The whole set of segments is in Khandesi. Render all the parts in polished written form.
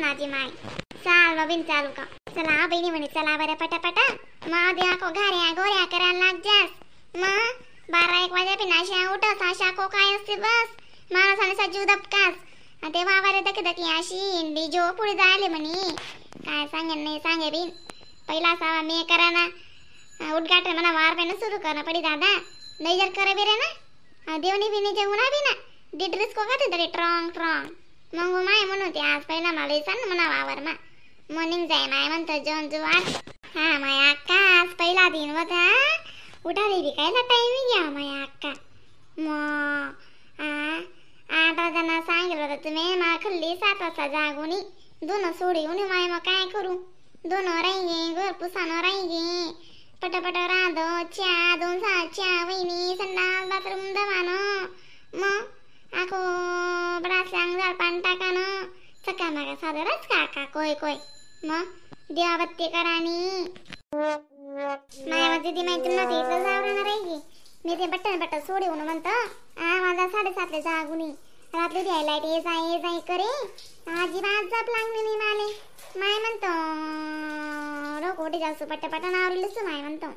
माझी माय चाल बा बिन चालू का चला बहिणी म्हणे चला बरं पटापटा मग देवा को घाऱ्या गोऱ्या करायला लाग जास मग 12-1 वाजे पिन अशा उठस अशा को काय असते बस माणसाने जीव दबकास ते वावर दकी दकी अशी इंडी जो पुढे जायले म्हणे काय सांगेन नाही सांगे बिन पहिला सावा मी करा ना उद्घाटन म्हणा वार पेन सुरू करणं पडी दादा नाही जर करे बेरे ना देवणी बिनी जेवणा बी ना डिड्रेस को का तरी ट्रॉंग ट्रॉंग मग माय म्हणून ते आज पहिला मला सांग म्हणा वावर मा मॉर्निंग जाय माय म्हणतो जेवण जुवार हा माय अक्का आज पहिला दिन होता उठाली बी कायला टाइमिंग घ्या माय अक्का मग 8 वाजना सांगितलं होतं तुम्ही मा खल्ली 7 वाजता जागूनी दोन सोडी उनी माय मग काय करू दोन राही घर पुसानो राही पटापट रांधो च्या दोन सा च्या वहिनी संडास बाथरूम दवानो मग आखो बडा सांग झाड पान टाकानो सकाळ मागा सादरच काका कोय कोय मग देवाबत्ती करानी माय दीदी माहिती नव्हती इथलं जावराना राही मी ते बट्टन बट्टन सोडवून म्हणतो आ माझा 7:30 ला जागुनी रात्री द्याय लाईट ये जाय करे अजिबात जप लागली नाही माले माय म्हणतो रोकोटी जासू पट्टपट नावरीलच माय म्हणतो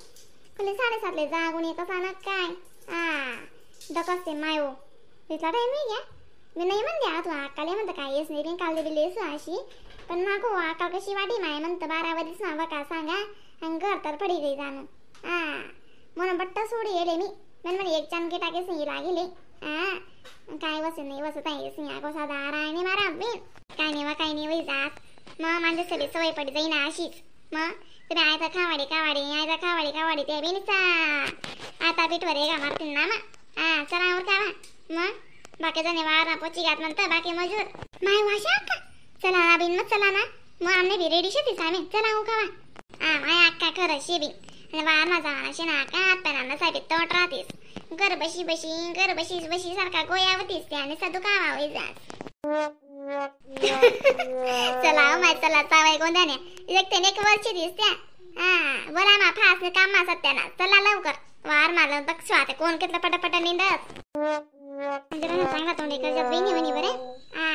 खुले 7:30 ला जागुनी कसा ना काय आ दकसते माय हो तिथला टाइम नाही घ्या मी नाही म्हणते तू अक्काले म्हणतो काय येस नाही काल दिली येसू अशी पण मागो अक्का कशी वाटी माय म्हणतो 12 वाजेच ना बघा सांगा आणि घर तर पडी गई जाणू आ म्हणून बट्ट सोडी येले मी म्हणे एक चानके टाके सिंगी लागेले आ काय वसे नाही वसत आहे सिंगा कसा दार आहे नाही मारा बिन काय नाही वा काय नाही वही जात मग माझ्या सगळी सवय पडी जाईना अशीच मग तुम्ही आयता खावाडी खावाडी आयता खावाडी खावाडी ते बिनचा आता पीठवर एका मारतील ना मग हा चला उरका मग बाकी जणी वारा पोची घात म्हणतं बाकी मजूर माय वाशा अक्का चला ना बिन मग चला ना मग आमने बी रेडी शेतीच आम्ही चला उकावा हा माय अक्का खरं शे बिन वार माझा असे ना का हात पाय साहेब तोट राहतेस घर बशी बशी घर बशी बशी सारखा गोया होतीस ते आणि सदू कामा होई जास चला हो माय चला चावाय गोंध्याने एक एक वर्षी दिसत्या हा बोला मा फास काम मा सत्याना चला लवकर वार मारलं बघ आता कोण कितला पटापटा निंदत चांगला तोंडी करतात बहिणी म्हणी बरे हा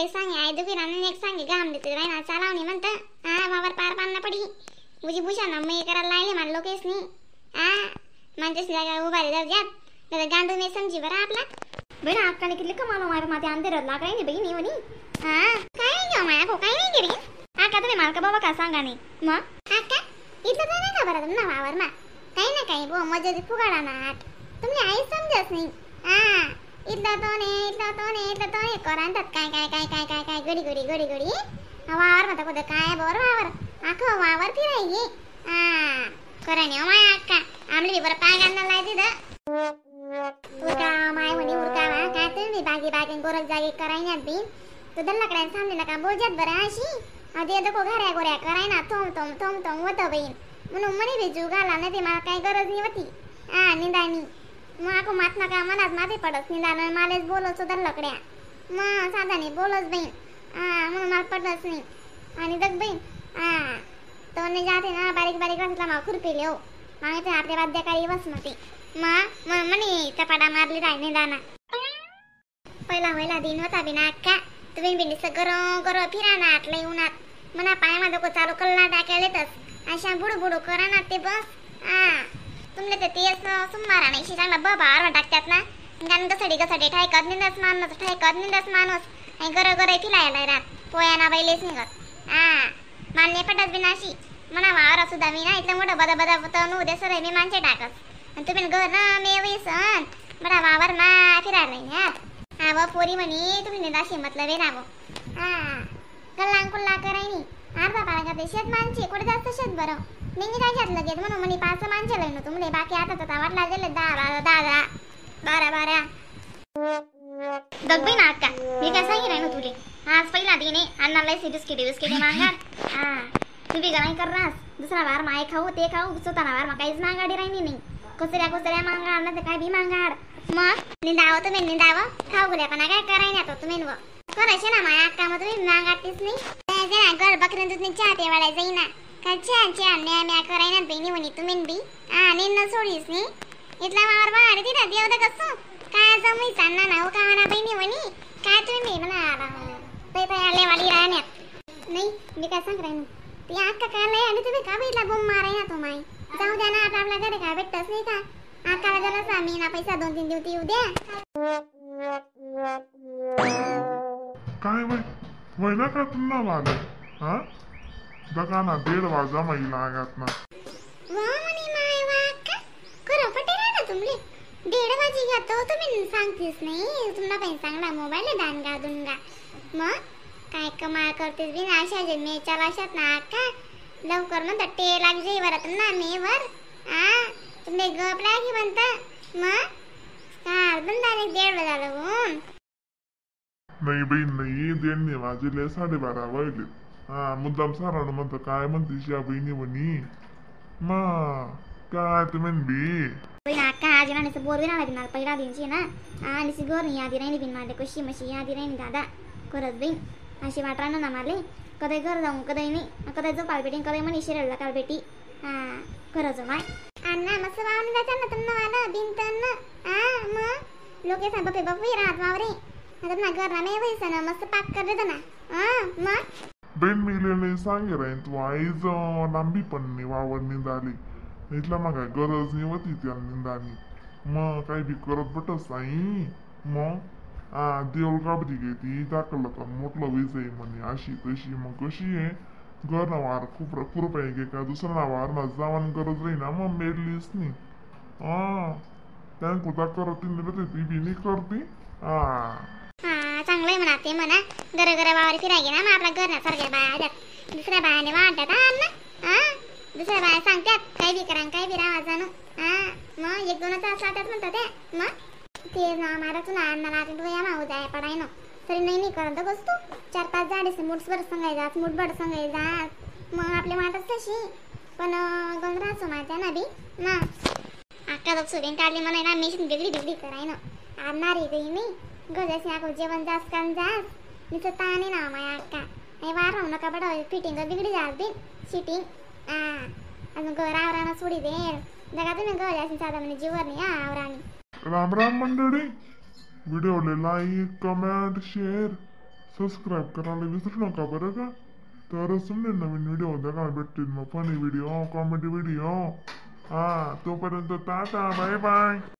एक सांगे आई दुखी राहून एक सांगे घाम देते राहिना चालावणी म्हणतं हा वावर पार पान्ना पडी मुझी भूषा ना मी करायला लागले मला लोकेसनी आ माणसेस जागा उभा रे जात गांडू मी समजी बरं आपला बहिण अक्काने किती कमाल मार माते अंधेरात लागाय नाही बहिणी म्हणी हा काय नाही माया को काय नाही गिरी आका तुम्ही मालका बाबा का सांगा नाही मग आका इथं काय नाही का बरं तुमना वावर मा काही ना काही बो मजा फुगाडा ना आठ तुमने आई समजत नाही हा इथला तो ने इथला तो ने इथला तो ने करांतात काय काय काय काय काय काय गडी गडी गडी गडी वावर म्हणता कुठं काय बोर वावर आखो वावर फिरायची हा खरं नाही माय अक्का आमले बरं पाय घालणं लाय तिथं उरका माय म्हणे उरका वा काय तुम्ही बागी बागी गोरख जागी करायना बिन तो दल्लाकडे सामने नका बोलजात बरं अशी आधी नको घऱ्या गोऱ्या करायना थोम थोम थोम थोम होतं बहीण म्हणून म्हणे बी जीव घाला नाही ते मला काही गरज नाही होती हा निंदानी मग आको मात नका मनात माथे पडत निंदान मलाच बोलत दल्लाकड्या मग साधाने बोलत बहीण हा म्हणून मला पडलंच नाही आणि दग बहीण हा तो ने जाते ना बारीक बारीक वाजला मा खुरपिले हो मागे ते आपल्या वाद्यकारी बसमती मग म्हणे चपाटा मारली राय निदाना पहिला पहिला दिन होता बिना अक्का तुम्ही बिन गरम गरम फिरा ना आतलं उन्हात मना पायामा डोकं चालू कल्ला टाकायला येतच अशा बुडू बुडू करा ना ते बस हा तुमले तर ते सुमारा नाही चांगला बबार टाकतात ना गाण घसडी घसडी ठायकत निंदस माणूस ठायकत निंदस माणूस आणि गरं गरं फिरायला राहत पोयाना बैलेच निघत हा मान्य पटत बिनाशी म्हणा वावरा सुद्धा मी ना इथलं मोठं बदा बदा तनु उद्या सर मी माणसे टाकस आणि तुम्ही घर ना मे सण बडा वावर मा फिरायला नाही हा व पोरी म्हणी तुम्ही निदाशी मतलब आहे ना हा कल्ला कुल्ला करायनी अर्धा पारा घातले शेत माणसे कुठे जास्त शेत बरं निघी जायच्यात लगेच म्हणून म्हणे 5 माणसे लय ना तुमले बाकी आता तर वाटला गेले 10 12 10 12 12 दग बाई ना अक्का मी काय सांगी ना तुले आज पहिला दिन आहे अण्णाला बिस्किटी बिस्किटी मागार हा तू बी नाही कर रास दुसरा वार माय खाऊ ते खाऊ स्वतः वार मा काहीच मागाडी राहिली नाही कचऱ्या कचऱ्या मागाड ना ते काय बी मागाड मग निंदावं तुम्ही निंदावं खाऊ गुल्या पण काय करायना तो तुम्ही करायचे ना माया अक्का मग तुम्ही मागाटीच नाही ना घर बकऱ्या दूध चहा ते वाढाय जाईना काय चहा चहा म्या म्या करायना बहिणी म्हणी तुम्ही बी हा निंद सोडीस नाही इथला वावर बाहेर तिथं देव तर कसं काय जमई चालना ना हो का ना बहिणी म्हणी काय तुम्ही म्हणा ते आले वाली राहण्यात नाही मी काय सांग राहिनो ती अक्का काय लय आणि तुम्ही का बघितला बोंब माराय ना तो माई जाऊ द्या ना आपल्या आपल्या घरी काय भेटतच नाही का अक्काला जरा मी ना पैसा 2-3 दिवस येऊ द्या. काय वय वयना का तुला वाले हा बघा ना 1.5 वाजा माई लागत ना. वा म्हणे माय वा अक्का खरं पटेल ना तुमले 1.5 वाजी घ्या तो तुम्ही सांगतेस नाही तुम्हाला पण चांगला मोबाईल दानगा दुनगा मग काय कमाल करतेस बिन अशा जे मेच्या लाशात ना अक्का लवकर म्हणतात टे लाग जे वरात ना मेवर आ तुमले गप लागी म्हणता मग काल पण डायरेक्ट 1.5 वाजाला होऊन. नाही बाई नाही 1.5 वाजले 12:30 वाजले. हा मुद्दाम सारानं म्हणतं काय म्हणतीस या बहिणी म्हणी मा काय तुम्ही बी बहीण अक्का आज ना बोर बी ना बिन पहिला दिनची ना आणि गोर नाही यादी राहिली बिन मारले कशी मशी यादी राहिली दादा खरंच बहीण अशी वाटरा ना मारले कधी घर जाऊन कधी नाही कधी जो पालबेटी कधी म्हणे शिरडला कालबेटी. हा खरंच माय अण्णा मस्त वाहून जायचं ना तुम्हाला वाला बिन तन आ मग लोके सांग बापे बापू राहत वावरे आता ना घर ना मे ना मस्त पाक कर देतो ना. हा मग बहीण मिले नाही सांगे राहीन तू आईज लांबी पण नाही वावर निंदाली इथला मग काय गरज नाही होती त्या निंदानी मग काही बी करत बटस नाही मग आ देवल काबरी घेती दाखल का मोठलं वीज आहे म्हणे अशी तशी मग कशी आहे घर ना वार खूप खुरपाय घे का दुसरा ना वार ना जावन गरज राही ना मग मेरलीच नाही. हा त्यान कुठं करत नाही ती बी नाही करती. हा हा चांगलं आहे म्हणा ते म्हणा घर घर वावर फिराय ना मग आपला घर ना सारख्या बाया आल्यात दुसऱ्या बायाने वाटतात हा ना. हा दुसऱ्या बाया सांगतात काय बी करा काय बी राहा जाणू. हा मग 1-2 तास लागतात म्हणतात ते मग ते ना मारातून अण्णा लागले डोया माऊ जाय पडाय ना तरी नाही नाही करत बसतो 4-5 झाडे मुठभर सांगायचा मुठभर सांगायचा मग आपले वाटत तशी पण गंधराचो माझ्या ना बी ना अक्का बघ सुबेन काढली म्हणा ना मेशीन बिगडी बिगडी कराय ना आणणार आहे नाही गजाशी आको जेवण जास काम जास निसं ताणे ना माया अक्का नाही वार राहू नका बडा फिटिंग बिगडी जास बिन शिटिंग. आ अजून घर आवरानं सोडी दे जगा तुम्ही गजाशी साधा म्हणे जीवर नाही आवराणी. राम राम मंडळी, व्हिडिओला like comment share subscribe करायला विसरू नका बरं का. तरच तुमने नवीन व्हिडिओ बघायला भेटतील मग funny video comedy video. हा तोपर्यंत tata bye bye.